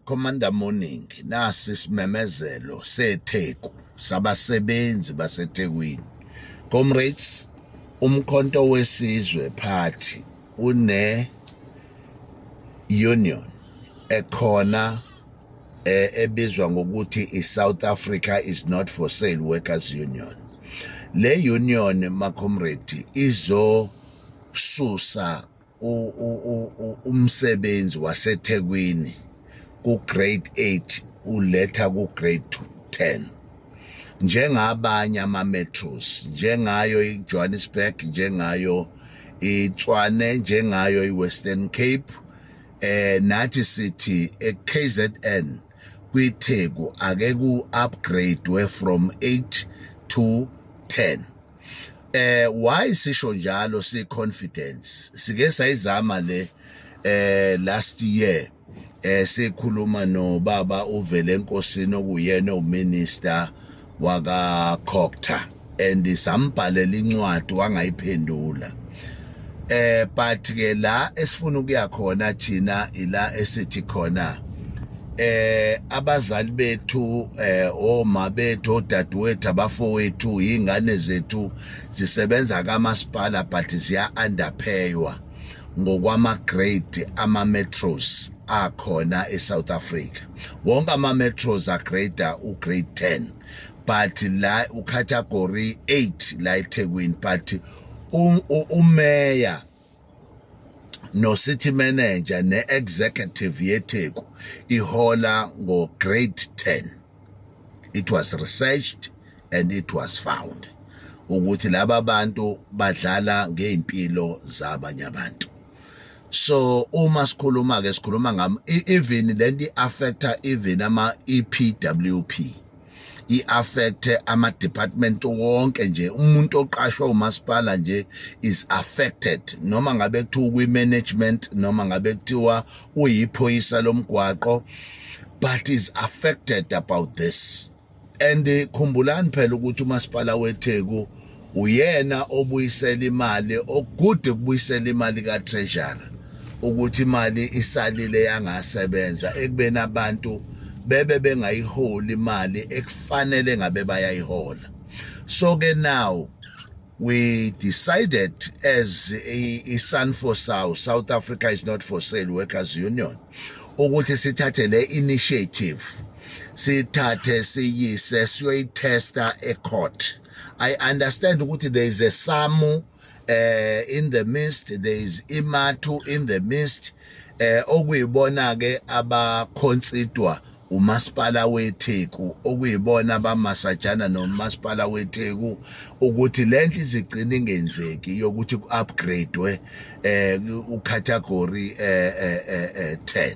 Commander Morning, nasi isimemezelo seTheku sabasebenzi baseThekwini. Comrades, uMkhonto weSizwe Party une union ekhona ebizwa ngokuthi iSouth Africa is not for sale workers union. Le union, ma comrade, izosusa umsebenzi waseThekwini ku grade 8, uletha ku grade 10, njengabanye ama metros, njengayo iJohannesburg, njengayo iTshwane, njengayo iWestern Cape. Nathi sithi eKZN kwiTheku ake ku upgrade from 8 to 10. Why sisho njalo? Si confidence sike sayizama le last year, sikhuluma nobaba uvele enkosini, okuyena uminister waka Cogta, and sambhalela incwadi, wangayiphendula. But ke la esifuna ukuya khona thina, ila esithi khona abazali bethu, oma bethu, odadewethu, abafowethu, ingane zethu zisebenza kamasipala, but ziya underpaywa ngokwama grade ama metros akhona eSouth Africa. Wonke ama metros agrade u grade 10, but la ucategory 8 la eThekwini, but umeya no city manager ne executive yeTheku ihola ngo grade 10. It was researched and it was found ukuthi laba bantu badlala ngeimpilo zabanye abantu. So uma sikhuluma ke, sikhuluma ngam even lento affecta even ama EPWP, i-affect ama department wonke nje. Umuntu oqashwa umasipala nje is affected, noma ngabe kuthiwa kwi management, noma ngabe kuthiwa uyiphoyisa lomgwaqo, but is affected about this. And khumbulani phela ukuthi umasipala weTheku uyena obuyisela imali, okude kubuyisela imali ka treasury, ukuthi imali isalile yangasebenza ekubeni abantu bebe bengayiholi imali ekufanele ngabe bayayihola. So ke now we decided as a SANFOSAU, South Africa is not for sale workers union, ukuthi sithathe le initiative, sithathe siyise siyoyitesta ecourt. I understand ukuthi there is a SAMU in the midst, there is IMATU in the midst, okuyibona ke abaconsultwa umasipala weTheku, okuyibona abamasajana nomasipala weTheku ukuthi lento izigcina ingenzeki yokuthi ku-upgradewe ucategory 10.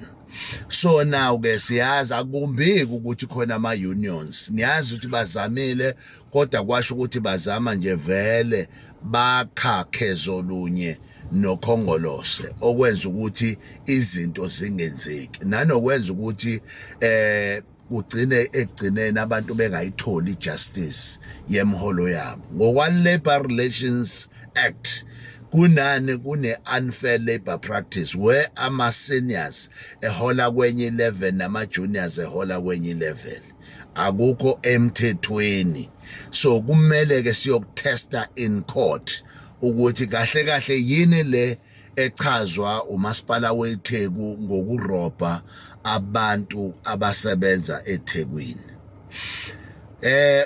So now ke siyazi akumbiki ukuthi khona ama unions, ngiyazi ukuthi bazamile, kodwa kwasho ukuthi bazama nje vele bakha khezolunye nokhongolose, okwenza ukuthi izinto zingenzeki, nanokwenza ukuthi kugcine ekugcineni abantu bengayitholi justice yemholo yabo ngokwa Labor Relations Act. Kunani kune unfair labor practice where ama seniors ehola kwenye level nama juniors ehola kwenye level? Akukho emthethweni. So kumele ke siyokutesta in court ukuthi kahle kahle yini le echazwa umasipala weTheku ngokurobha abantu abasebenza eThekwini.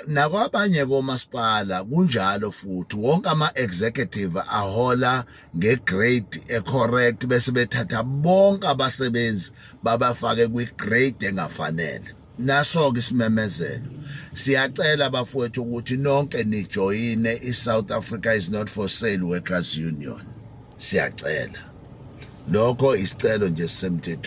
Nakwabanye komasipala kunjalo futhi, wonke ama executive ahola ngegrade ecorrect, bese bethatha bonke abasebenzi babafake kwigrade engafanele. Naso ke isimemezelo, siyacela bafowethu ukuthi nonke nijoyine iSouth Africa is not for sale workers union. Siyacela lokho, isicelo nje sisemthethweni.